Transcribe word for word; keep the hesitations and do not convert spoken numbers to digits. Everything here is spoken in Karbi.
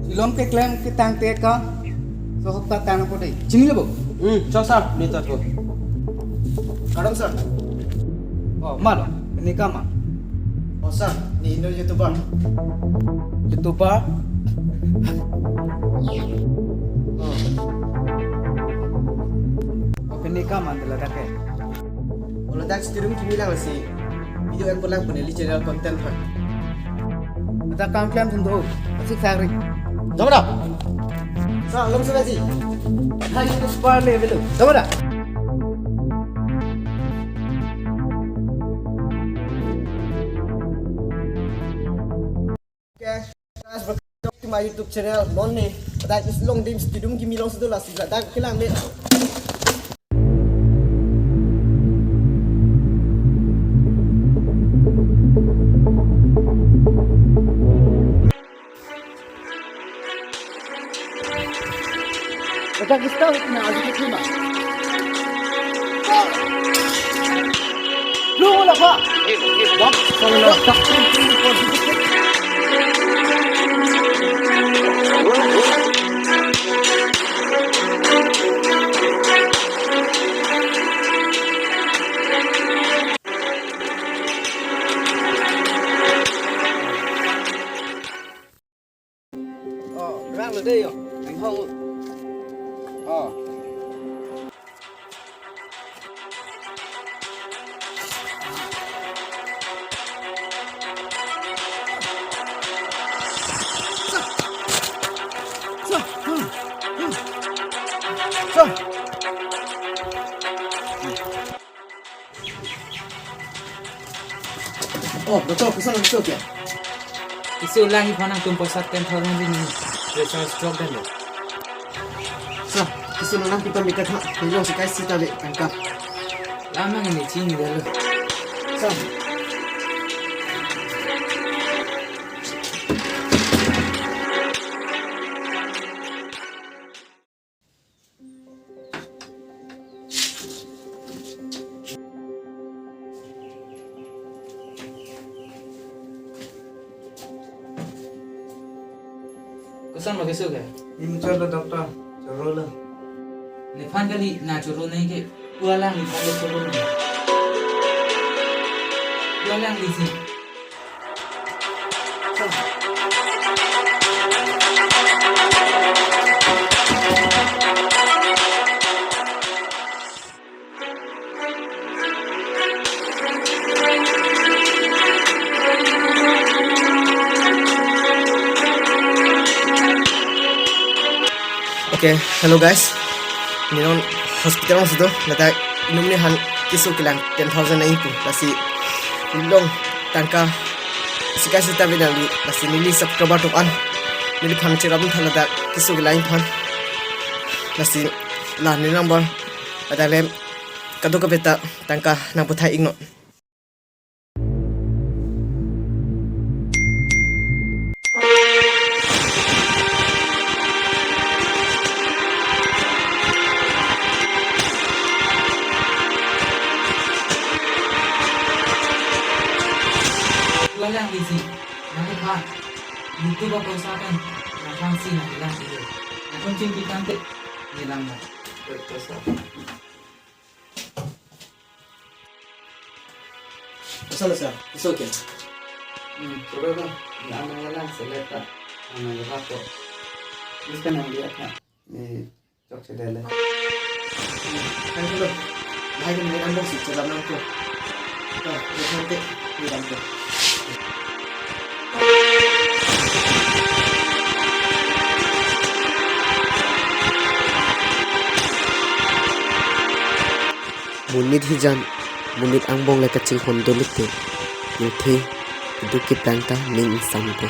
Ilong keklem ketang te ka. So hok ta tang po dei. Chinilo bo? Hmm, cho sir, ne ta po. Kardom sir. Oh, malo. Pini kama. Oh sir, ne Indo YouTuber. YouTuber? Oh. Oh, pini kama de ladak ke. Oh, ladak studio kimi lang si. Video en pulang pun neli channel content phan. Ada kam klem sen do. Asik sagri. Jom da. Sa, lom sa si. Hai, super level. Jom da. Okay, guys, welcome to my YouTube channel. Non ne, dak isi along dim studio kimi long si do lasi, dak kelang de. Dak isi ta na aji ke thima. Lu la pa. Bak, so la tak. Oh, rang lo dei yo. Ang hong. Oh. Oh, doctor, koson keso ke? Keso lang iphan nangtum poisa ten thousand ri ni. Pressure stroke dan lo. Sir, keso nang pi pamika tha, nilong si kai sita be tangka. Lama ini chini dalo. Sir. Koson ma keso ke? Ini cholo doctor, cholo lo. Nephan kali na cholo nai ke, pu alang nephan ke cholo nai. Pu alang nisi. Okay, hello guys. Neli non hospital along si do, ladak inum nephan keso kelang ten thousand nai pu. Lasi inglong tangka si kai sita be nangli, lasi neli subscriber atum an neliphan cherap tha ladak keso kelang aphan. Lasi la neli number ladak le kadokave ta tangka nangputhai iknon. Walang isi, nanti pa, YouTube apoisa pen, nangphan si nanglang si. Nangphan chingki tangte, nilang mo. Betul, sir. Asal, sir, it's okay. Hmm, coba bang, ini aman ya lang, seleta. Aman ya bako. Terus kan yang dia kan, ini cok sedele. Kan itu loh, bahaya ini ambong sih, coba nangko. Tuh, ini nanti, ini nangko. Monit hijan, monit angbong le kachinghon dolik te, yothe, keduk keplang ta ning ingsampo.